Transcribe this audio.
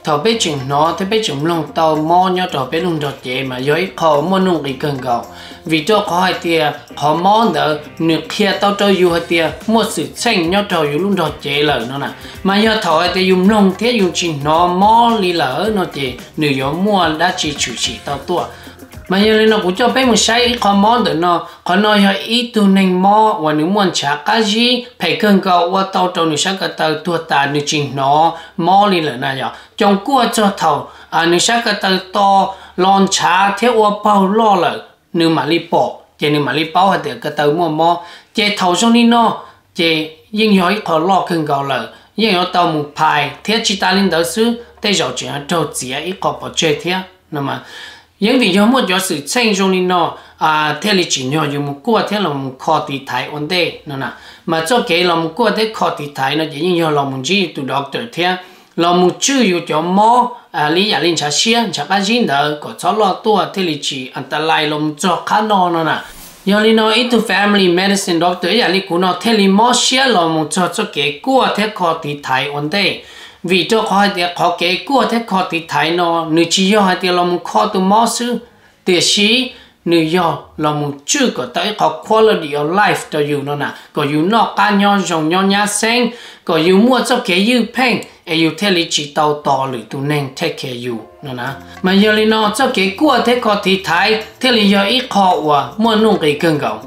Thaum peb tseem hnov thiab peb tseem mloog tau mob nyob rau peb lub nrog cev mas yog ib qho muaj nuj nqis kawg nkaus, vim rau qhov hais tias qhov mob ntawd nws qhia tau rau yus hais tias muaj xwm txheej nyob rau yus lub nrog cev lawm no na. Mas yog thaum hais tias yus mloog thiab yus tsis hnov mob li lawm no ces nws yuav muaj dab tsi tshwm sim tau tuaj. Mas yog li no kuv coj peb mus saib ib qho mob ntawm no. Qhov no yog ib tug neeg mob uas nws muaj ntshav qab zib phem kawg nkaus ua tau rau nws sab ko taw tuag tas, nws tsis hnov mob li lawm na yog. Coo kuaj txog thaum nws sab ko taw to, los ntshav thiab ua paug loj lawm, nws mam li pom ces nws mam li paub hais tias ko taw muaj mob. Ces thaum zoo li no ces yeej yog ib qho loj kawg nkaus lawm, yeej yuav tau mus phais thiab tsis tas li ntawd xwb, tej zaum tseem yuav raug txiav ib qho pov tseg thiab no. Yeej vim yog muaj cov xwm txheej zoo li no thiaj li tsim nyog yus mus kuaj thiab los mus kho tiv thaiv ua ntej no na. Mas txoj kev los mus kuaj thiab kho tiv thaiv no ces yeej yog los mus ntsib yus tus doctor thiab los mus tswj yus cov mob li yam li ntshav siab ntshav qab zib ntawd kom txhob loj tuaj thiaj li tsis antalais los mus txog qhab no no na. Yog li no ib tug family medicine doctor ib yam li kuv no thiaj li mob siab los mus txog txoj kev kuaj thiab kho tiv thaiv ua ntej. Vim rau qhov hais tias qhov kev kuaj thiab kho tiv thaiv no nws tsis yog hais tias los mus kho tus mob xwb, tiam sis nws yog los mus tswj kom tau ib qho quality of life rau yus no na, kom yus noj qab nyob zoo nyob nyab xeeb, kom yus muaj txoj kev ywj pheej es yus thiaj li tsis tau tos lwm tus neeg take care yus no na. Mas yog li no txoj kev kuaj thiab kho tiv thaiv thiaj li yog ib qho uas muaj nuj nqis kawg nkaus.